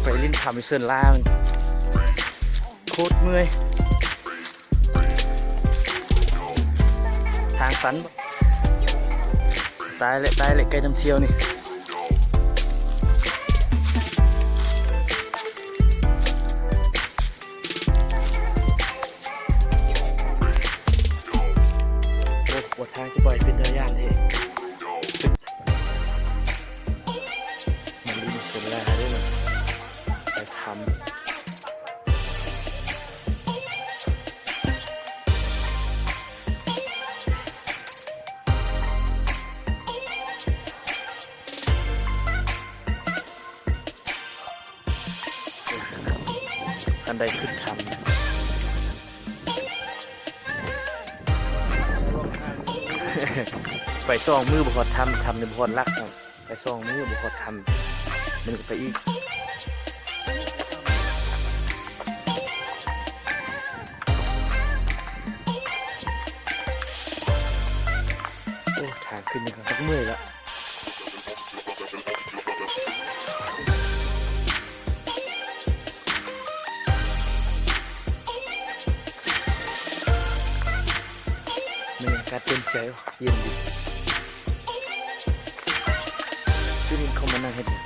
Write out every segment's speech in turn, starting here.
ໄປຫຼິ້ນຖ້ຳຢູ່ເຊີນລາ ໂຄດເມື່ອຍ ທາງຕັນ. ຕາຍແຫຼະ ຕາຍແຫຼະ ໄກ່ນຳທ່ຽວນີ້. ໂອ້ ວ່າທາງຈະໄປເປັນຕາຢ້ານເດ້. ມາຫຼິ້ນເຊີນລາເດີ ໄປຖ້ຳ. ຄັນໄດ້ຂຶ້ນຖ້ຳ ໄປສອງມື້ບໍ່ຮອດຖ້ຳ ຖ້ຳນີ້ບໍ່ຮອດຫຼັກ. ໄປສອງມື້ບໍ່ຮອດຖ້ຳ ມັນກໍໄປອີກ. ໂອ້ ທາງຂຶ້ນນີ້ກໍເມື່ອຍລະ. ບັນຍາກາດເປັນໃຈ ເຢັນດີ. ຄືນີ້ເຂົາມານັ່ງເຮັດຫຍັງ?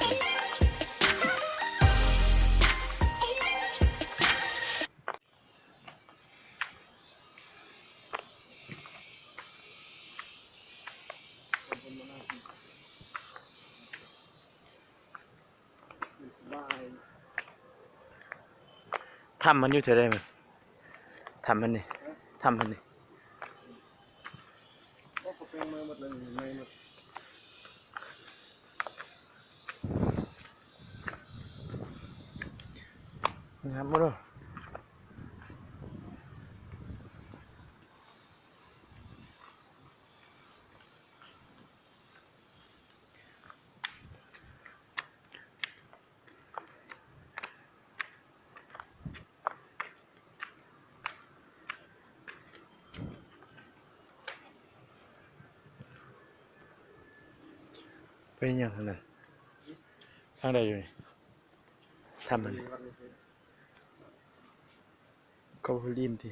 ຖ້ຳມັນຢູ່ແຖວໃດມັນ? ຖ້ຳມັນນີ້ ຖ້ຳມັນນີ້. ງາມບໍ່ເນາະ? ໄປຫຍັງຫັ້ນນະ? ທາງໃດຢູ່ນີ້? ຖ້ຳມັນ ເຂົາເລີນຕິ?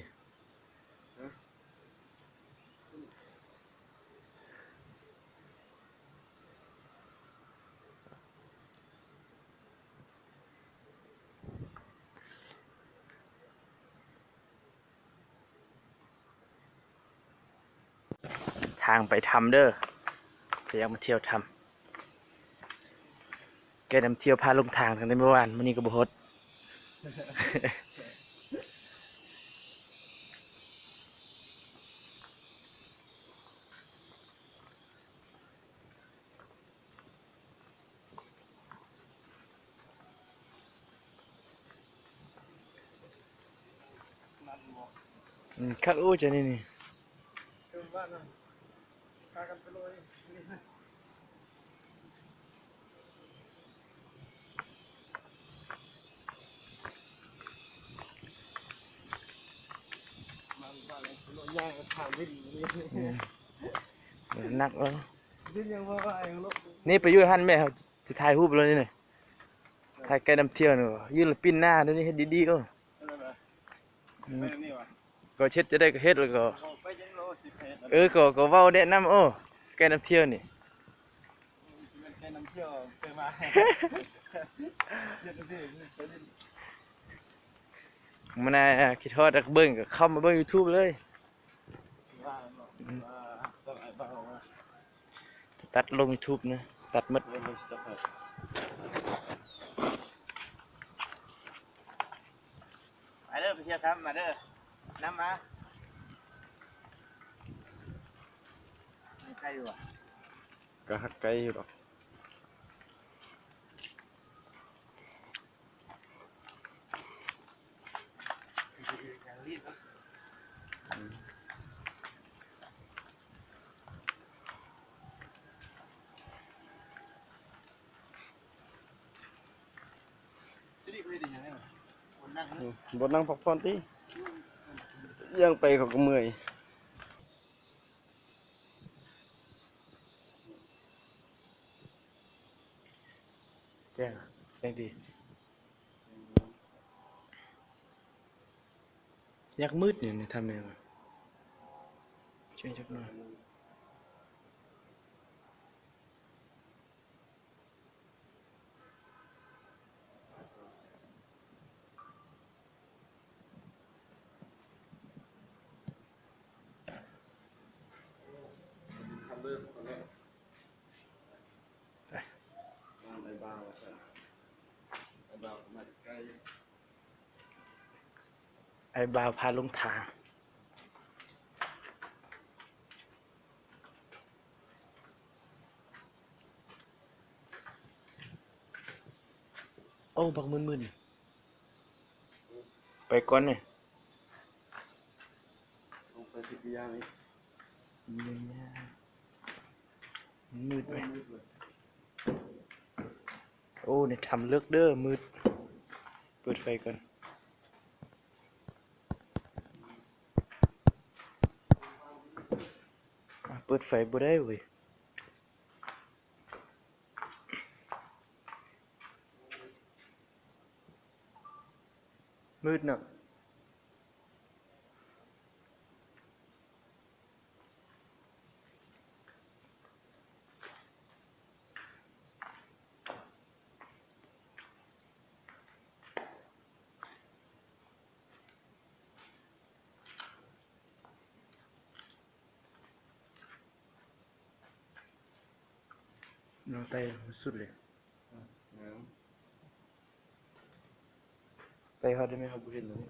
ທາງໄປຖ້ຳເດີ ໃຜຢາກມາທ່ຽວຖ້ຳ. ໄກ່ນຳທ່ຽວພາຫຼົງທາງຕັ້ງແຕ່ມື້ວານ ມື້ນີ້ກໍບໍ່ຮອດ. ອືມ ຄັກໂອ້ ເຈົ້ານີ້ນີ້. ໜັກແລ້ວ ນີ້ໄປຢູ່ຫັ້ນແມ່ ເຮົາຈະຖ່າຍຮູບແລ້ວນີ້ ຖ່າຍໄກ່ນຳທ່ຽວນີ້ ຢູ່ລະປິ່ນໜ້າ ດຽວນີ້ເຮັດດີໆ ເອີ. ອືມ ກໍເຮັດຈະໄດ້ກໍເຮັດ ແລ້ວກໍ ເອີ ກໍ ກໍເວົ້າແນະນຳ ໂອ້ ໄກ່ນຳທ່ຽວນີ້ ມື້ໜ້າຄິດຮອດຢາກເບິ່ງ ກໍເຂົ້າມາເບິ່ງຢູທູບເລີຍ. ອືມ ຈະຕັດລົງຢູທູບນະ ຕັດໝົດ. ມາເດີ ໄປທ່ຽວຖ້ຳ ມາເດີ ນຳມາ. ໃກ້ຢູ່ຫວາ? ກໍຮັກໄກຢູ່ດອກ. ອືມ ບໍ່ນັ່ງພັກຜ່ອນຕິ ຍ່າງໄປເຂົາກໍເມື່ອຍ. ແຈ້ງ ແຈ້ງດີ. ຢາກມືດນີ້ ນີ້ທຳແນວ ເຈັກຈັກໜ່ອຍ. ອ້າຍບ່າວພາລົງທ່າ. ໂອ້ ບັກມຶນໆ ໄປກ່ອນນີ້ ລົງໄປຜິດຢ່າງອີກ ມືດເວີຍ. ໂອ້ ໃນຖ້ຳເລິກເດີ ມືດ. ເປີດໄຟກ່ອນ. ເປີດໄຟບໍ່ໄດ້ເວີຍ ມືດເນາະ. ນ້ອງໄຕ່ສຸດເລີຍ ອືມ ໄຕ່ຮອດໄດ້ໄໝ ເຮົາບໍ່ເຫັນເລີຍ.